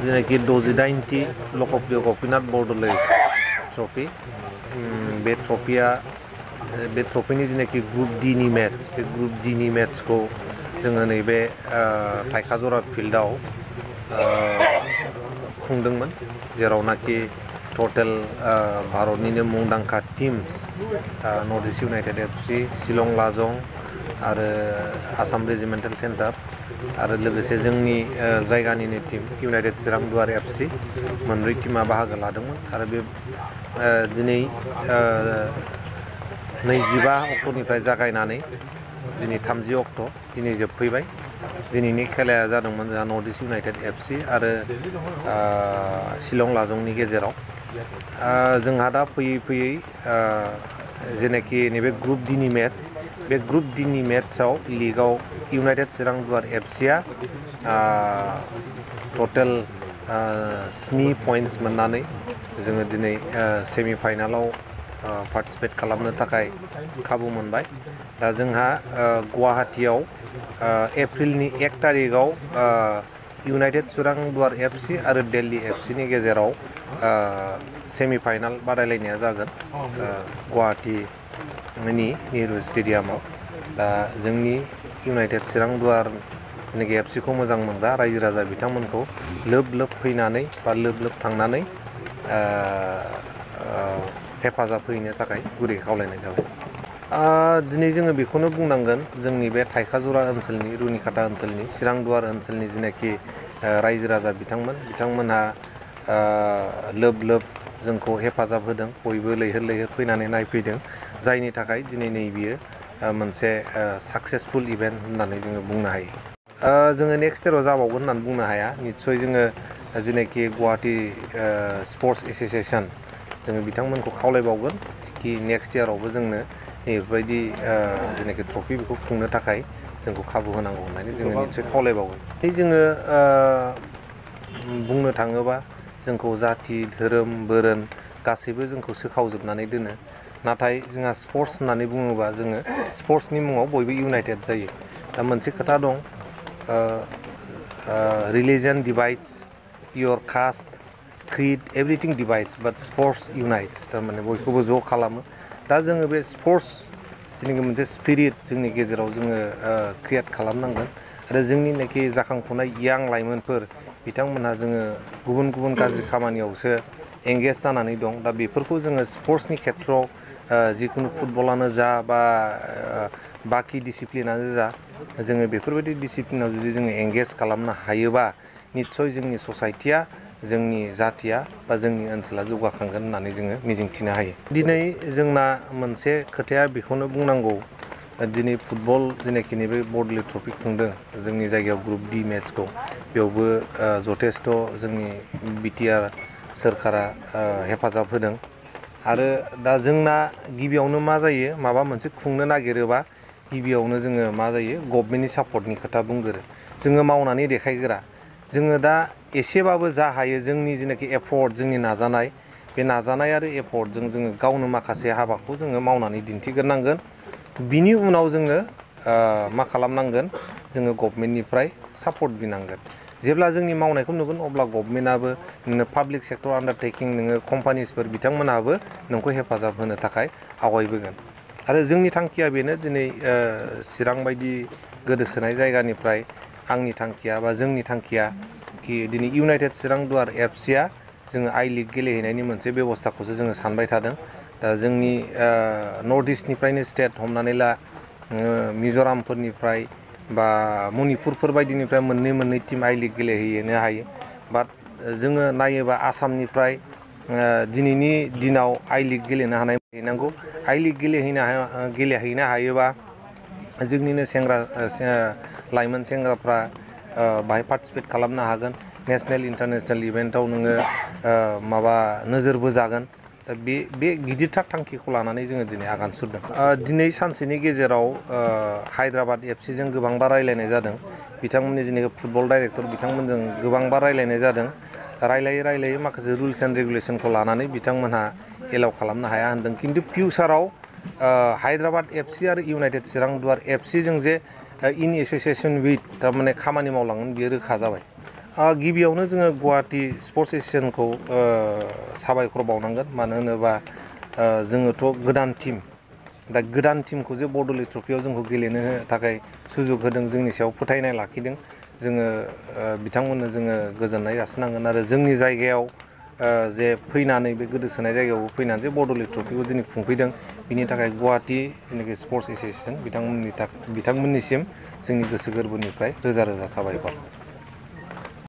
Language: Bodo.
जेनाखि 68थि लख'प गपिनाथ बरदल ट्रफी बे ट्रफीनि जेनाखि ग्रुप डी नि मैच बे ग्रुप डी नि मैचखौ जोङो नैबे थाइखाजरा फिल्डआव खुंदोंमोन जेरावनाखि टोटल भारतनिनो मुंदांखा teams north east united FC Shillong Lajong आरो आसाम रेजिमेंटल सेंटर आरो लोगोसे जोंनि जायगानिनो टीम यूनाइटेड चिरांदुवार एफसी मोनब्रै टीमा बाहागो लादोंमोन आरो बे दिनै 25 अक्ट'निफ्राय जागायनानै दिनै 30 अक्ट' दिनै जोबफैबाय दिनैनि खेलाया जादोंमोन जोंहा नर्थ ईस्ट यूनाइटेड एफसी आरो शिलं लाजंनि गेजेराव जोंहा दा फैयै जेनाखि नैबे ग्रुप डी नि मैच बे ग्रुप डी नि मैचआव लीगआव यूनाइटेड चिरांदुवार एफसीआ टोटल 7 पॉइंट्स मोननानै जोङो दिनै सेमि फाइनालाव पार्टिसिपेट खालामनो थाखाय खाबु मोनबाय दा जोंहा गुवाहाटीआव एप्रिलनि 1 तारिखआव यूनाइटेड चिरांदुवार एफसी आरो दिल्ली एफसी नि गेजेराव सेमि फाइनाल बादायलायनाया जागोन गुवाहाटीनि नेहरू स्टेडियामाव दा जोंनि यूनाइटेड चिरांदुवार जेनाखि एफसीखौ मोजां मोनग्रा रायजो राजा बिथांमोनखौ लोब फैनानै बा लोब थांनानै हेफाजाब होनो थाखाय गुरै खावलायनाय जाबाय दिनै जोङो बेखौनो बुंनांगोन जोंनि बे थाइखाजरा ओनसोलनि रुनिकाटा ओनसोलनि चिरांदुवार ओनसोलनि जेनाखि रायजो राजा बिथांमोनहा लोब जोंखौ हेफाजाब होदों बयबो लैहोर फैनानै नायफैदों जायनि थाखाय दिनै नैबेयो मोनसे साक्सेसफुल इभेन्ट होननानै जोङो बुंनो हायो जोङो नेक्स्ट इयाराव जाबावगोन होननानै बुंनो हाया निस्सय जोङो जेनाखि गुवाहाटी स्पर्ट्स एसोसिएशन जोङो बिथांमोनखौ खावलायबावगोन कि नेक्स्ट इयारावबो जोंनो बेबायदि जेनाखि ट्रफी बेखौ खुंनो थाखाय जोंखौ खाबु होनांगौ होननानै जोङो निस्सय खावलायबावगोन जोङो बुंनो थाङोबा जोंखौ जाति धोरोम बोरोन गासैबो जोंखौ सोखावजोबनानै दोनो नाथाय जोंहा स्पर्ट्स होननानै बुङोबा जोङो स्पर्ट्सनि मुङाव बयबो यूनाइटेड जायो दा मोनसे खोथा दं religion divides your caste creed everything divides but sports unites थारमाने बयखौबो ज' खालामो दा जोङो बे स्पर्ट्स जेनाखि मोनसे स्पिरिट जोंनि गेजेराव जोङो क्रिएट खालामनांगोन आरो जोंनिनाखि जाखांफुनाय यां लाइमोनफोर बिथांमोनहा जोङो गुबुन गाज्रि खामानियावसो एंगेज जानानै दं दा बेफोरखौ जोङो स्पर्ट्सनि खेथ्रआव जिखुनु फुटबलानो जा बा बाखि डिसिप्लिनानो जा जोङो बेफोरबायदि डिसिप्लिनाव जुदि जोङो एंगेज खालामनो हायोबा निस्सय जोंनि ससाइटिया जोंनि जातिया बा जोंनि ओनसोला जौगाखांगोन होननानै जोङो मिजिंथिनो हायो दिनै जोंना मोनसे खोथाया बेखौनो बुंनांगौ दिनै फुटबल जेनाखि नैबे बरदल ट्रफी खुंदों जोंनि जायगायाव ग्रुप डी मैचखौ बेयावबो जथेस्थ जोंनि बिटिआर सोरखारा हेफाजाब होदों आरो दा जोंना गिबियावनो मा जायो माबा मोनसे खुंनो नागिरोबा गिबियावनो जोङो मा जायो गभर्नमेन्टनि सापर्टनि खोथा बुंगोरो जोङो मावनानै देखायगोरा जोङो दा एसेबाबो जा हायो जोंनि जेनाखि एफर्ट जोंनि नाजानाय बे नाजानाय आरो एफर्टजों जोङो गावनो माखासे हाबाखौ जोङो मावनानै दिन्थिग्रोनांगोन बिनि उनाव जोङो मा खालामनांगोन जोङो गभर्नमेन्टनिफ्राय सापर्ट बिनांगोन जेब्ला जोंनि मावनायखौ नुगोन अब्ला गभर्नमेन्टआबो नोङो पाब्लिक सेक्टर आन्डारटेकिं नोङो कम्पानिसफोर बिथांमोनहाबो नोंखौ हेफाजाब होनो थाखाय आवगायबोगोन आरो जोंनि थांखिया बेनो दिनै चिरां बायदि गोदोसोनाय जायगानिफ्राय आंनि थांखिया बा जोंनि थांखिया कि दिनै यूनाइटेड चिरांदुवार एफसीआ जोङो आई लीग गेलेहैनायनि मोनसे बेबस्थाखौसो जोङो सानबाय थादों दा जोंनि नर्थ ईस्टनिफ्रायनो स्टेट हमनानै ला मिज'रामफोरनिफ्राय बा मणिपुरफोर बायदिनिफ्राय मोननै टीम आई लीग गेलेहैनो हायो बाट जोङो नायोबा आसामनिफ्राय दिनैनि दिनाव आई लीग गेलेनो हानाय हैनांगौ आई लीग गेलेहैनो हायोबा जोंनिनो लाइमोन सेंग्राफ्रा बाहाय पार्टिसिपेट खालामनो हागोन नेशनेल इन्टारनेशनेल इभेन्टआव नोङो माबा नोजोरबो जागोन दा बे गिदिरथार थांखिखौ लानानै जोङो दिनै आगान सुरदों दिनै सानसेनि गेजेराव हायद्राबाद एफसीजों गोबांबार रायलायनाय जादों बिथांमोननि जेनेखि फुटबल डाइरेक्टर बिथांमोनजों गोबांबार रायलायनाय जादों रायलायै माखासे रुल्स एन्ड रेगुलेसनखौ लानानै बिथांमोनहा एलाउ खालामनो हाया होनदों खिन्थु फिउचाराव हायद्राबाद एफसी आरो यूनाइटेड चिरांदुवार एफसीजों जे इन एसोसिएशन उइथ थारमाने खामानि मावलांगोन बियो रोखा जाबाय गिबियावनो जोङो गुवाहाटी स्पर्ट्स एस'सियेसनखौ साबायखर बावनांगोन मानो होनोबा जोङोथ' गोदान टीम दा गोदान टीमखौ जे बरदल ट्रफियाव जोंखौ गेलेनो थाखाय सुजुग होदों जोंनि सायाव फोथायनाय लाखिदों जोङो बिथांमोननो जोङो गोजोननाय जासिनांगोन आरो जोंनि जायगायाव जे फैनानै बे गोदोसोनाय जायगायावबो फैनानै जे बरदल ट्रफिखौ दिनै खुंफैदों बिनि थाखाय गुवाहाटी जेनाखि स्पर्ट्स एस'सियेसन बिथांमोननिसिम जोंनि गोसो गोरबोनिफ्राय रोजा रोजा साबायखर